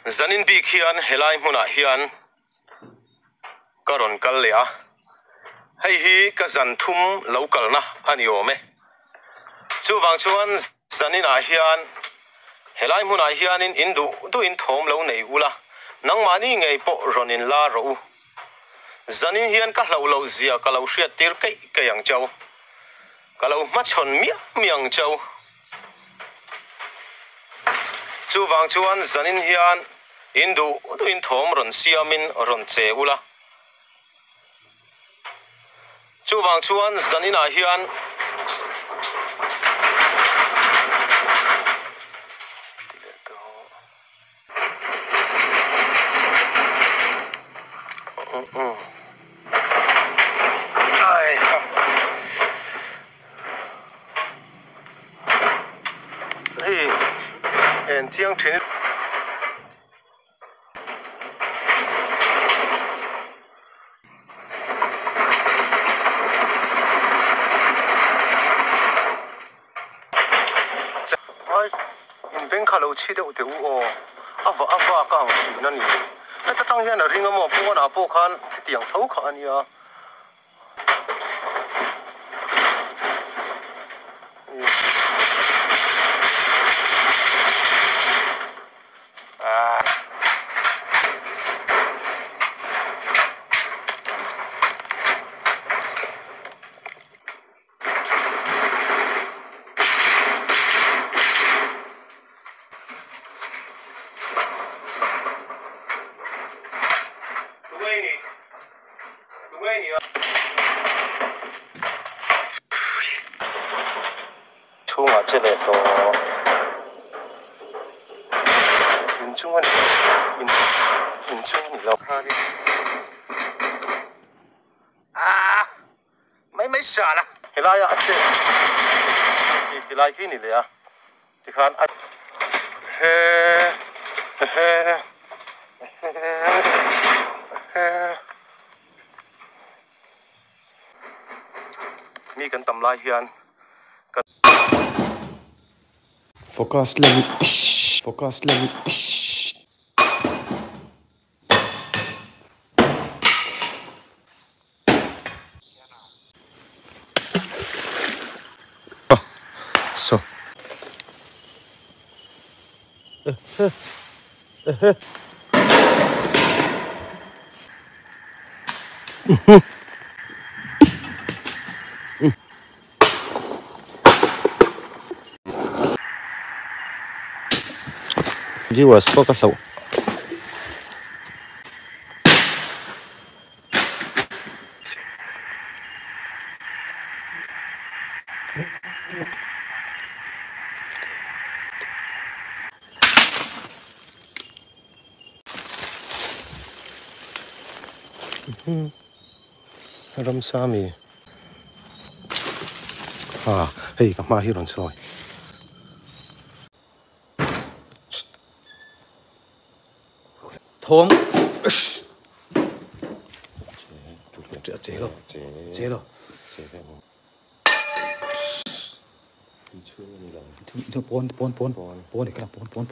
Zanin bik hian helai hmunah hian ka rawn kal leh a, hei hi ka zan thum lo kalna a ni awm e. Chuvang chuan zaninah hian helai hmunah hianin in duh duhin thawm lo nei ula, nangmahni ngei pawh rawn inla rawh u. Zanin hian ka hlauh loh zia ka lo hriat tir keih keih ang chau. Ka lo hmachhawn miah miah ang chau. Chuvang chuan zanin hian in duh duhin thawm rawn siamin rawn che ula. Chuvang chuan zaninah hian. Hei en chiang thin Ai in beng kha lo chhi deuh teh u aw a va a vak a ang thin a ni heta tang hian a ring a maw pawnah pawh khan hetiang tho kha a nia. Chhungah che leh tawh inchung a ni in inchung a ni lo ah mai mai sal a helai ah a che helai khi ni leh a tikhan a he he he mi kan tam lai hian kan Focus level focus level So. Viewers pawh ka hlauh. Ramsa mi ah hei ka hma hi rawn sawi. Thawm che lo che lo pawn pawn pawn pawn pawn pawn pawn.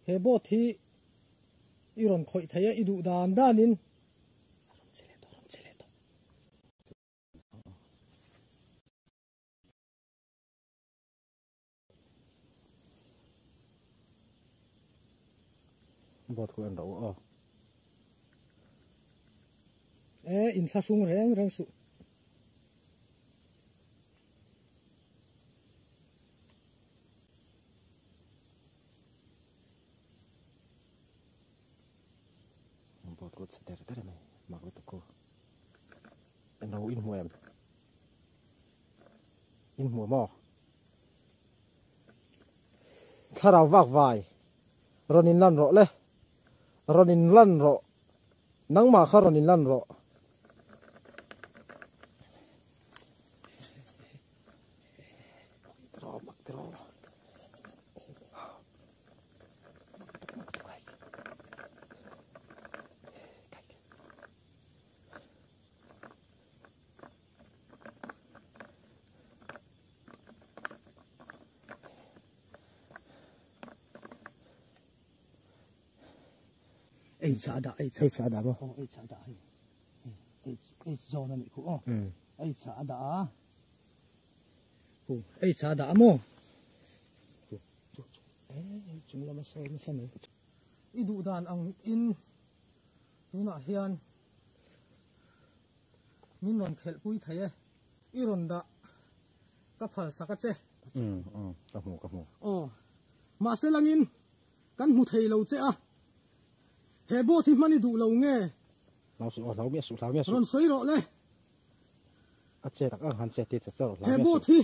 He boat hi i rawn khawih thei a, i duh dan danin a rawn che leh tawh, a rawn che leh tawh. Boat khu en rawh u aw. E inthlahrung reng reng suh. Boat khu chhe der der mai mak lutuk khu. En rawh u in hmu em? In hmu maw? Thlarau vak vai rawn in lan rawh le rawn in lan rawh nangmah kha rawn in lan rawh. H a dah H. H a dah maw? Aw H a dah hei. H H zawn a nih khu aw. H a dah a. Khu H a dah a maw? Khu chu chu eh chung lama sawi nasa mai. I duh dan ang in tunah hian min rawn khelh pui thei e. I rawn dah ka phal sak a che. Ka hmu ka hmu. Aw mahse langin kan hmu thei lo che a. He boat hi hman i duh lo nge? Hlau suh aw, hlau miah suh, hlau miah suh. Rawn sawi rawh le. A che tak ang han che ti che che rawh, hlau He miah suh. boat hi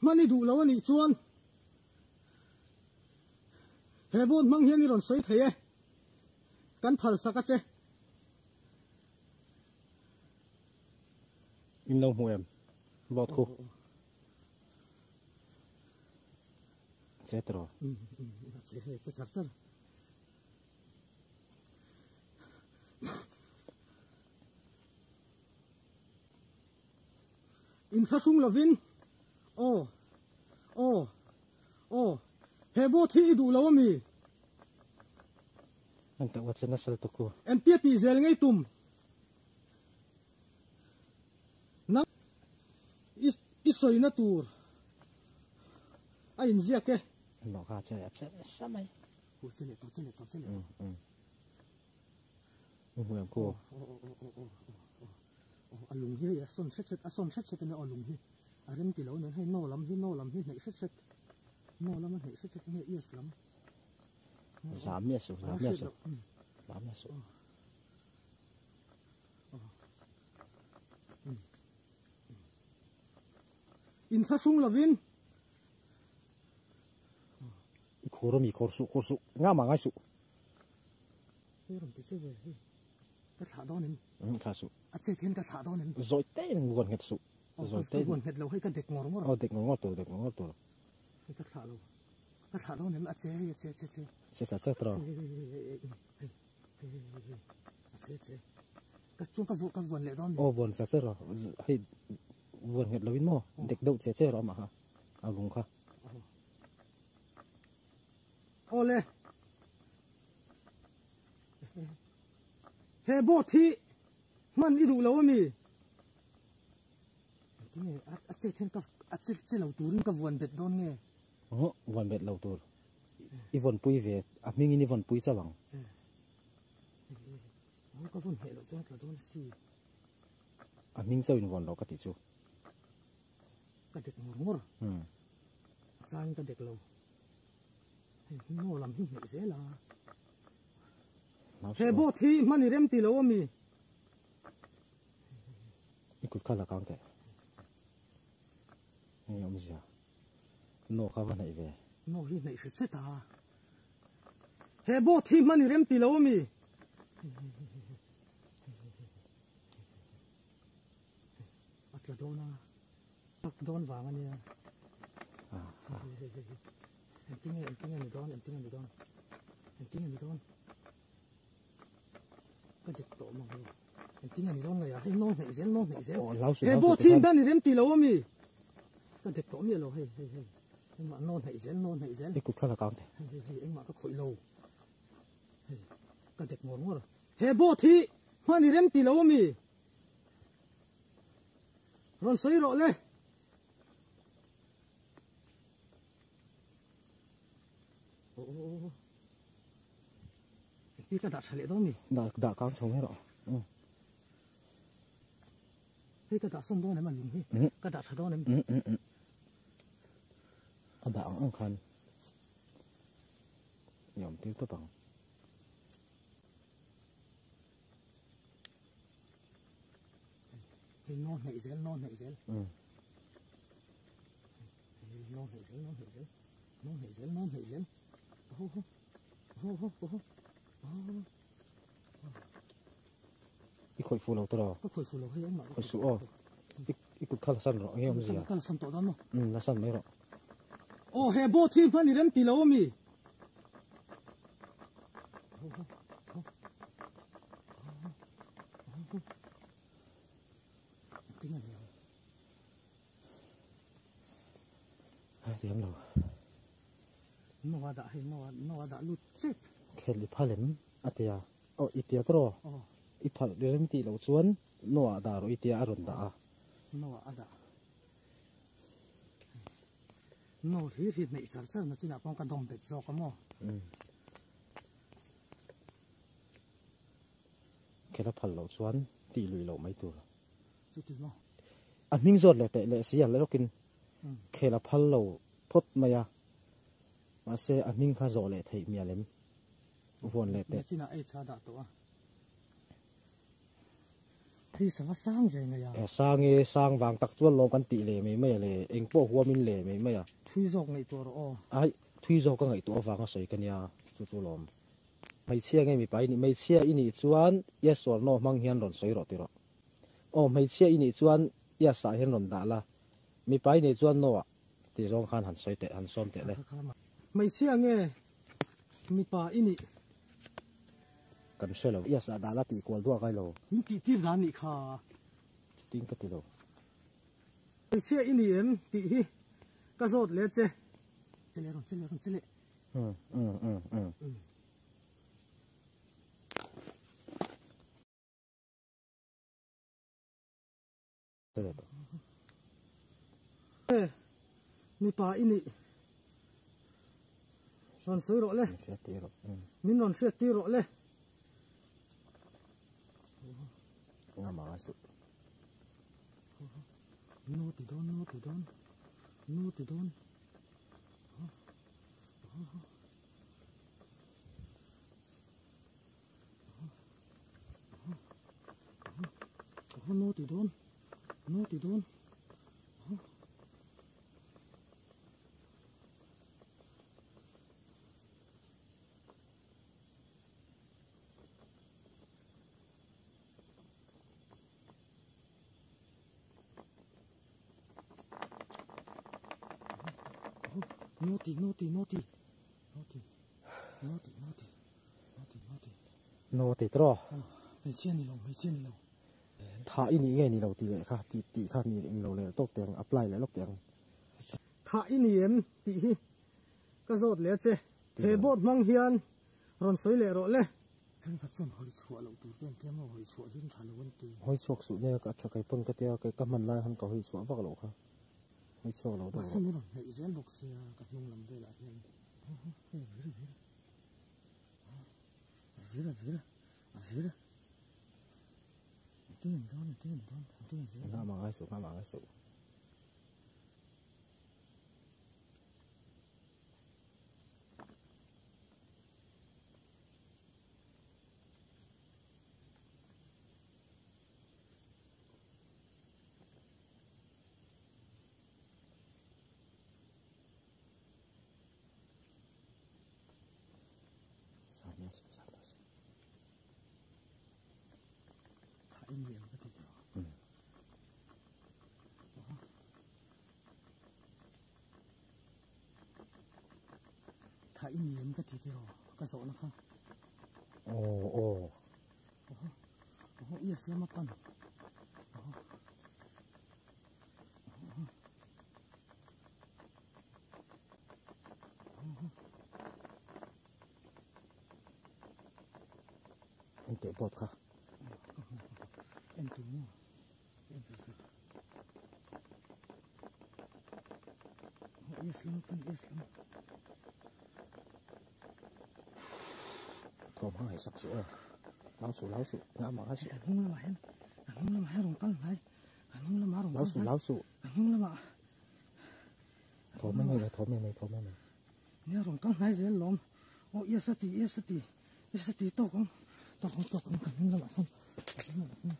hman i duh lo a nih chuan he boat hmang hian i rawn sawi thei e. Kan phal sak a che. In lo hmu em? Boat khu. A che tiraw? A che hei, a che char char. Inthlahrung lovin, Aw, aw, aw, he boat hi i duh lo a mi? An teuh a che nasa lutuk ku. Engtia tih zel ngei tum? Nang i sawina tur a inziak e. Engmah kha che a che nasa mai. Hu che leh tawh che leh tawh che leh tawh. Hmu em khu. A lung hi hei a sawn hret hret a sawn hret hret a nia aw lung hi a rem ti lo nen hei no lam hi no lam hi hneih hret hret no lam a hneih hret hret nge yes lam. Zam miah suh zam miah suh zam miah suh. Inthlahrung lovin. I khur ami khur suh khur suh nga mah ngai suh. Hei rawn ti che vel hei ka thlah dawn em? Um thlah suh. A chet hian ka thlah dawn em? Zawi te in vuan nghet suh. Zawi te. Ka vuan nghet lo hei ka dek ngawr ngawr. Aw dek ngawr ngawr tur dek ngawr ngawr tur. Hei ka thlah lo. Ka thlah dawn em? A che hei a che che che. Che cha che tawh. Hei hei hei hei hei hei hei hei hei a che che. Ka chuan ka ka vuan leh dawn mi. Aw vuan cha che rawh. Hei vuan nghet lo in maw dek deuh che che rawh amah kha a lung kha. Awle. He boat hi hman i duh lo ami? Tinge a chet hian ka a che che lo turin ka vuan bet dawn nge? Aw vuan bet lo tur. I vawn pui ve a hmingin i vawn pui chauh ang. Aw ka vawn hneh loh chuan a tla dawn si. A hming chauh in vawn lo ka tih chu. Ka dek ngawr ngawr. A changin ka dek lo. Hei hnaw lam hi hneih zel a. He boat hi hman i rem ti lo ami? I kut kha la kang teh. Hei awmzia. Naw kha va hnaih ve. Naw hi hnaih hret hret a. He boat hi hman i rem ti lo ami? A tla dawn a. Tak dawn vang a nia. Engtinge engtinge ni dawn engtinge ni dawn engtinge ni dawn ka dik tawh mang lo engtinge ni dawn ngaih a hei naw hneih zel naw hneih zel he boat hi dan i rem ti lo ami ka dik tawh miah lo hei hei hei engmah naw hneih zel naw hneih zel i kut kha la kang teh hei hei hei engmah ka khawih lo hei ka dik ngawr ngawr he boat hi hman i rem ti lo ami rawn sawi rawh le. Ti ka dah tha leh dawn mi? Dah dah kang chho mai rawh. Hei ka dah sawn dawn em a lung hi? Ka dah tha dawn em? A dah ang ang khan i awm tir tawp ang. Hei no hneih zel no hneih zel. No hneih zel no hneih zel. No hneih zel no hneih zel. Ho ho. Ho ho ho ho. I khawih fu lo tawh. Ka khawih fu lo hei engmah. Khawih su aw. I kut kha la san rawh enge awmzia. Ka la san tawh dawn maw? La san mai rawh. Aw he boat hi hman i rem ti lo ami? Ho ho ho. Tinga ni ang. Ai tiam lo. No a dah hei no a no a dah lut chep. Khel i phalem atia. Aw i tia tawh i phal rem tih loh chuan no ah dah rawh i tia a rawn dah a. No ah a dah. No hlir hi hneih char char na chinah pawh ka dawm bet zawk a maw. Khela phal loh chuan tih lui loh mai tur. Chuti maw. A hming zawt leh teh leh si a lawkin khela phal lo phawt mai a. Mahse a hming kha zawh leh theih mial em? Vawn leh teh. Nachinah ei chha dah tawh a. Thi sava sang ve ngei a. Sang e, sang vang tak chuan lawm kan tih leh mai mai a le. Eng pawh huamin leh mai mai a. Thui zawk ngaihtuah rawh aw. Ai, thui zawk ka ngaihtuah avanga sawi ka nia, chu chu lawm. Hmeichhia nge mipa i nih? Hmeichhia i nih chuan yes or no hmang hian rawn sawi rawh ti rawh. Aw, hmeichhia i nih chuan yes ah hian rawn dah la, mipa i nih chuan no ah tih zawng khan han sawi teh, han sawm teh le. Hmeichhia nge mipa i nih? Kan hre lo. Yes ah dah la tih kual duak ai lo. Min tih tir dan nih kha. Chutin ka ti lo. Hmeichhia i ni em tih hi ka zawt leh che. Che leh rawn che leh rawn che leh. Um um um um. Che leh tawh. E mipa i nih. Rawn sawi rawh le. Min hriat tir rawh. Min rawn hriat tir rawh le. Nga mah ngai suh. No ti dawn, no ti dawn, no ti dawn. No ti dawn, no ti dawn. Naughty, naughty, naughty. Naughty, naughty, naughty. Naughty, naughty. Naughty tro. Hmeichhia ni lo, hmeichhia ni lo. Tha i nih nge ni lo tih leh kha tih tih kha ni lo leh tawk teh ang, apply leh lawk teh ang. Tha i ni em tih hi ka zawt leh a che. He board hmang hian rawn sawi leh rawh le. Thenkhat chuan hawi chhuah loh tur te an tia maw, hawi chhuah hian tha lo an ti. Hawi chhuak suh nia ka tha kei pawn ka tia kei ka hman lai han ka hawi chhuah vak loh kha. Hawi chhuak lo deuh rawh. Mahse min rawn hnaih zel bawk sia ka hnung lam velah hian. Hei a vir a vir a. A vir a vir a a vir a. Engtin an dawn engtin an dawn engtin an zel. Nghah mah ngai suh nghah mah ngai suh. Tha i ni em ka ti tiraw ka zawhna kha. Aw aw. Oho oho yes lama pan. Oho oho oho. En teh board kha. En tur maw. En tur chu. Yes lam pan yes lam. Thawm hang hai sak su aw. Lau su lau su nga ma ngai su. Kan hnung lamah hian kan hnung lamah hian rawn kal hnai. Kan hnung lamah rawn kal hnai. Lau su lau su. Kan hnung lamah. Thawm mai mai thawm mai mai thawm mai mai. Nia rawn kal hnai zel lawm. Aw yes a ti yes a ti. Yes a ti tawk ang. Tawk ang tawk ang kan hnung lamah sawn. Kan hnung lamah sawn.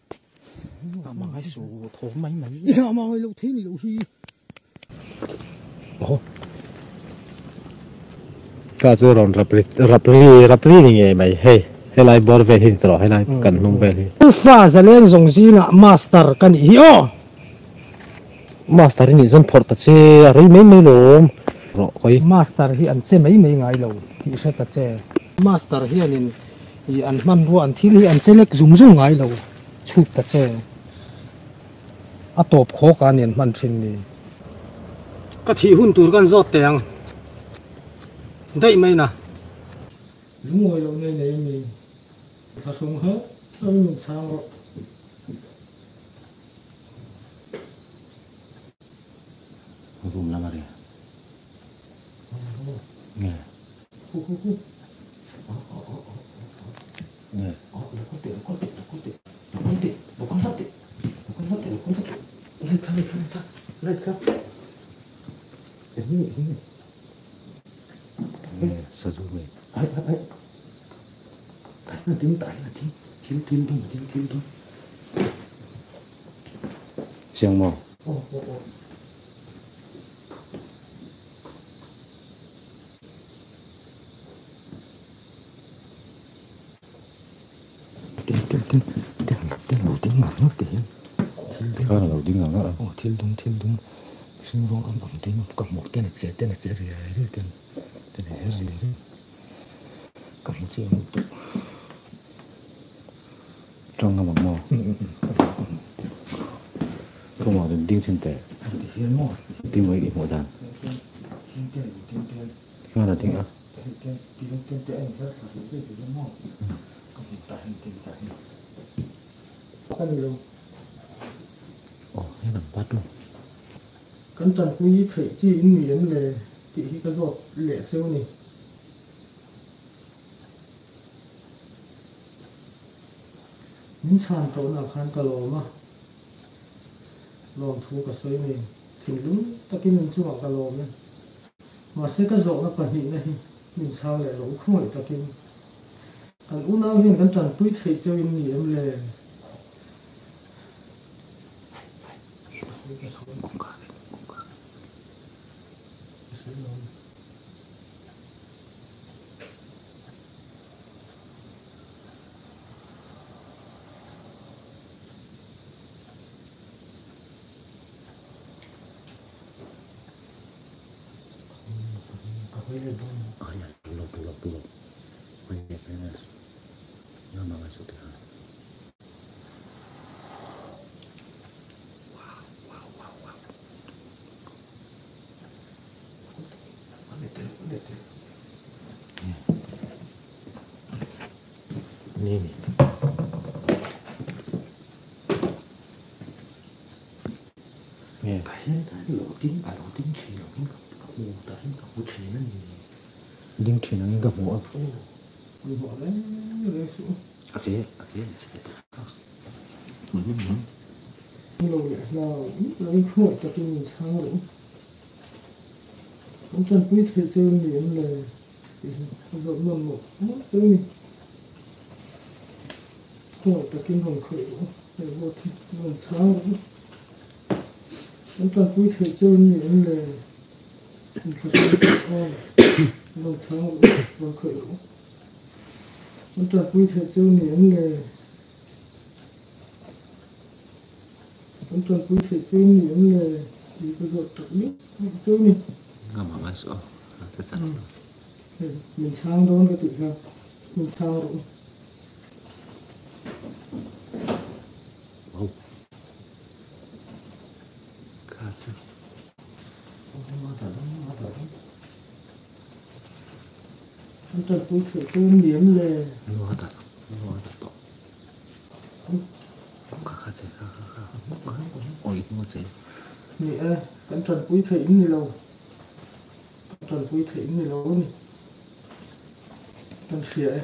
Nga ma ngai su thawm mai mai. Nga ma ngai lo thei ni lo hi. Oh. Ka chu rawn rap ri rap ri rap ri ni ngei mai hei helai bawr vel hi ni tawh helai kan hnung vel hi. Ufa zaleng zawng zingah master ka nih hi aw. Master i nih chuan phawrh ta che a rei mai mai lawm rawh kawi. Master hi an che mai mai ngai lo tih hre ta che. Master hianin ih an hmanrua an thil hi an che lek zung zung ngai lo chhut ta che. A tawp khawk a ni an hman thin ni. Ka thih hun tur kan zawt teh ang daih mai na. Lungawi lo nei nei a mi. Thlahrung hlauh hlauhin min chhang rawh. Room lam a ri. Nge. Nge. Nge sazu nge. Chiang maw? Khan a lo ding ang a. Tawng ngam ang maw? Kawngah rawn ding chin teh. Ding mai i hmuh dan. Khan a ding a. Aw hei lam bat maw? Kan tanpui theih chi in ni em le tih hi ka zawt leh cheu ni. Min chhan tawhna khan ka lawm a, lawmthu ka sawi nei. Thinlung takin in chungah ka lawm e. Mahse ka zawhna pahnihna hi min chhang leh lo khawngaih takin. Kan unau hian kan tanpui theih cheu in ni em le? Ding thin angin ka hmu a. A che a che a che An tanpui theih che ni em le tih hi a zawh nawn mawlh mawlh che a ni. Khawngaih takin rawn khawih rawh u, hei vote hi rawn chhang rawh u. An tanpui theih che ni em le inthlahrung tak aw rawn chhang rawh u, rawn khawih rawh u. An tanpui theih che ni em le An tanpui theih chu ni em le tih ka zawt tak miah miah chu ni. Ngam ang a saw a ta chat chu. Hei min chhang dawn ka tih kha min chhang rawh u. Wow. Kha chu. An tanpui theih chu ni em le. Nuah ta nuah ta tawh. Kha kha che kha kha kha awi hnung a che. Ni e, kan tanpui theih in ni lo. Kan tanpui theih in ni lo a ni. Kan hria e,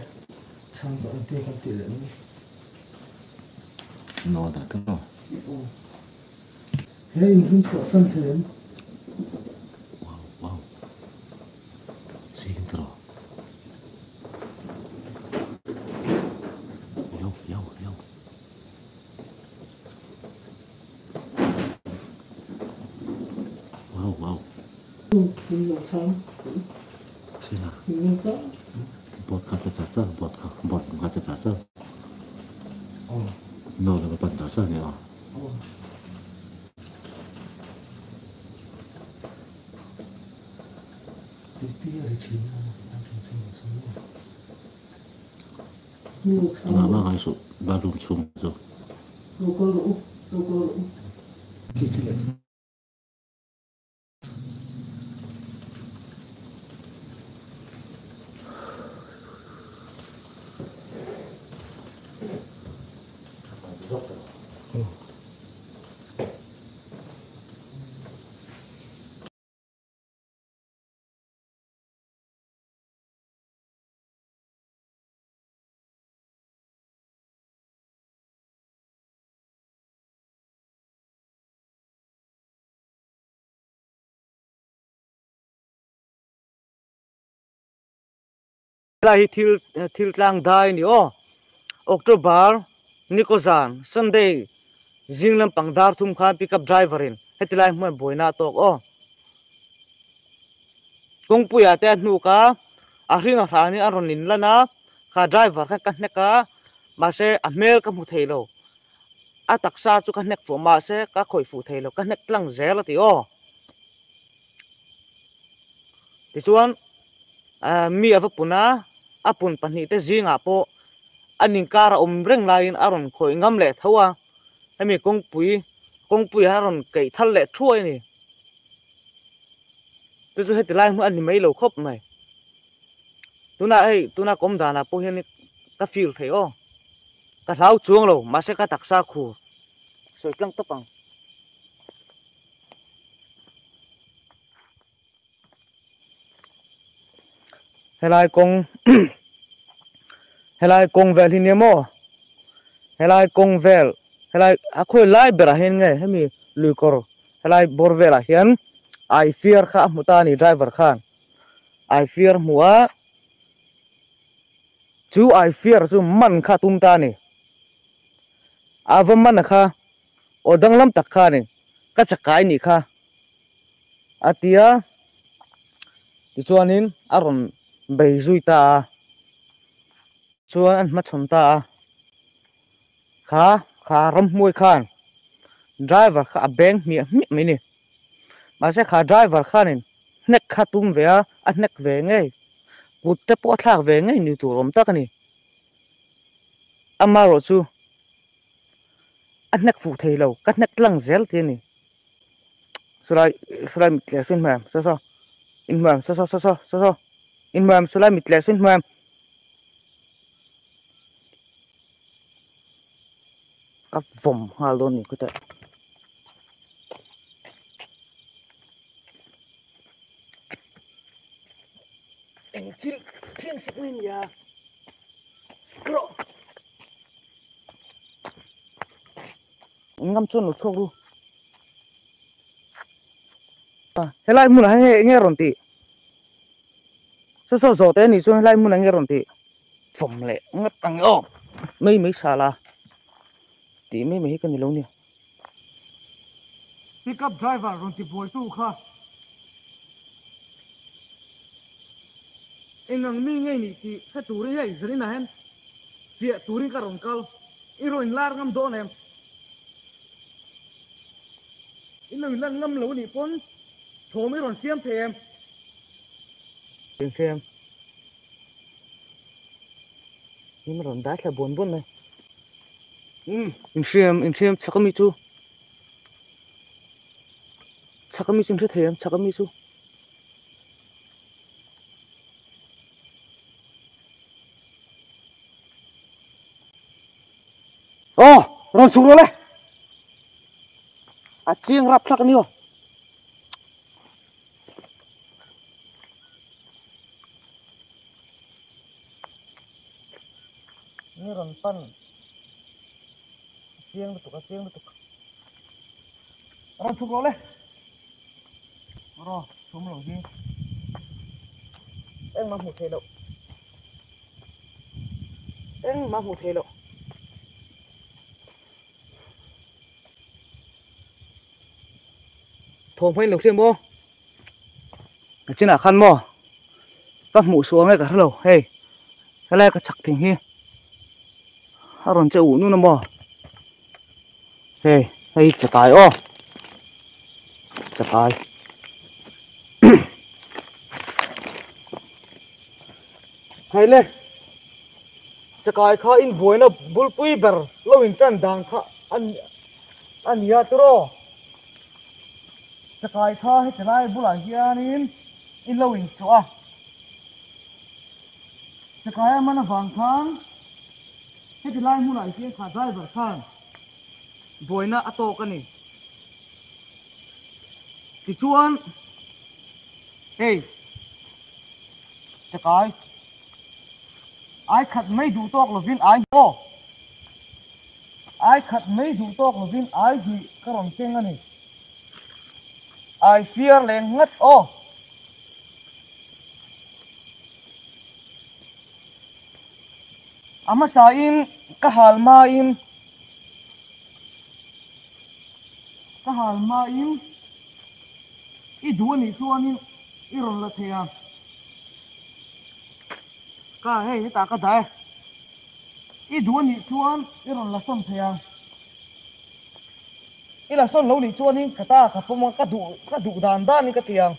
chhang chu an tia kan tih leh mai. No dah tawh lo. He in hun chhuahsan thei em? Wow wow. Ceiling tawh. Yo yo yo. Wow wow. Sina. Bot kha cha cha cha bot kha bot kha cha cha cha. No la pan cha cha ni a. Engah mah ngai suh bathroom chhung chu. Helai hi thil thil tlang dai a ni aw. October nikaw zan Sunday zing lampang dar thum khan pickup driver in heti lai hmuan buaina a tawk aw. Kawngpuia te a hnuk a, a hring a hran in a rawn in lan a, kha driver kha ka hnek a, mahse a hmel ka hmu thei lo. A taksa chu ka hnek fuh mahse ka khawih fuh thei lo, ka hnek tlang zel a ti aw. Tichuan mi a va pun a, a pun pahnihte zingah pawh an inkar a awm reng laiin a rawn khawih ngam leh tho a, hemi kawngpui kawngpuiah a rawn keih thal leh thuai a ni. Chu chu heti lai hmun a ni mai lo khawp mai. Tunah hei tuna kawm danah pawh hian ka feel thei aw. Ka hlau chuang lo mahse ka taksa khur sawi tlang tawp ang. Helai kawng helai kawng vel hi nia maw helai kawng vel helai a khawi lai berah hian nge hemi lui kawr helai bawr velah hian ai fiar kha a hmu ta a ni driver khan ai fiar hmu a chu ai fiar chu man kha a tum ta a ni a va man a kha aw danglam tak kha a ni ka chakai nih kha. A ti a, tichuanin a rawn bei zui ta a, chuan an hmachhawn ta a, kha kha ramhmuai khan driver kha a beng hmiah hmiah mai a ni, mahse kha driver khanin hnek kha tum ve a, a hnek ve ngei, kut te pawh a thlak ve ngei ni tur awm tak a ni, amaherawh chu a hnek fuh thei lo, ka hnek tlang zel tih a ni. Chulai chulai mit leh sin hmel saw saw in hmel saw saw saw saw saw saw in hmel chulai mit leh sin hmel ka vawm nghal dawn ni khawteh. Eng thil thil sik mai nia Ngam chuan lo chhuak ru. Helai hmunah hian hei enge rawn tih? Saw saw zawh te anih chuan helai hmunah enge rawn tih? Fawm leh ngat ang e aw. Mai mai sala tih mai mai hi ka ni lo nia. Pickup driver rawn ti buaitu kha eng ang mi ngei nih tih hre turin hei zaninah hian fiah turin ka rawn kal. I rawn inlar ngam dawn em? I lo inlan ngam lo anih pawn thawm i rawn siam thei em? Infiam. Hnim rawn dai thla buan buan mai. Umm inhriam inhriam chhak ami chu chhak ami chu in hre thei em chhak ami chu. Aw rawn chhuk rawh le a chiang rap thlak ani aw. Ni rawn pan a chiang lutuk a chiang lutuk rawn chhuk rawh le raw chhum lo hi engmah hmuh theih loh engmah hmuh theih loh Thawm hmain lo hria maw? A chinah khan maw ka hmuh sual nge ka hre lo hei helai ka chak thing hi a rawn che uh nun a maw hei hei chakai aw chakai hei le chakai kha in buaina bulpui ber lo in tan dan kha a nia tiraw. Chakai kha heti lai bulah hianin i lo inchawh a, chakai a man avang khan heti lai hmunah hian kha driver khan buaina a tawk a ni. Tichuan hei chakai ai khat mai duh tawk lovin ai aw ai khat mai duh tawk lovin ai hnih ka rawn keng a ni. Ai fiar leh ngat aw. A hmasain ka hal hmain ka hal hmain i duh a nih chuanin i rawn la thei ang. Ka hei hetah ka dah e. I duh a nih chuan i rawn la sawn thei ang. I la sawn lo nih chuanin ka ta ka pawm a, ka duh ka duh dan danin ka ti ang.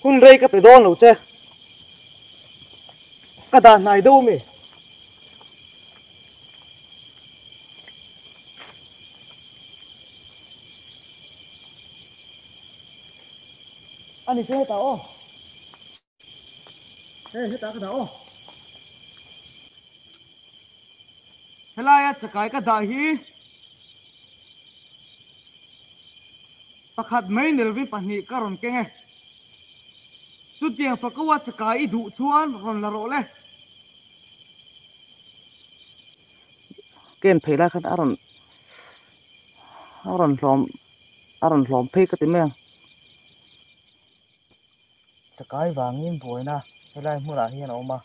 Hun rei ka pe dawn lo che. Ka dah hnai deuh ami? Ani chu hetah aw. Hei hetah ka dah aw. Helaia chakai ka dah hi pakhat mai nilvin pahnih ka rawn keng e. Chutiang fakaua chakai i duh chuan rawn la rawh le. Ken phei lai khan a rawn a rawn hlawm a rawn hlawm phei ka ti mai ang. Chakai vangin buaina helai hmunah hian a awm a,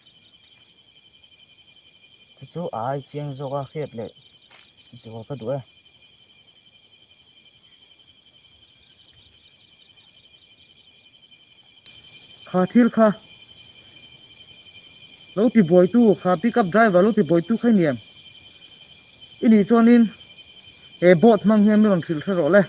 chu chu a ai chiang zawk a hriat leh zual ka duh e. Kha thil kha lo ti buaitu kha pickup driver lo ti buaitu kha i ni em? I nih chuanin he boat hmang hian mi rawn hrilh hre rawh le.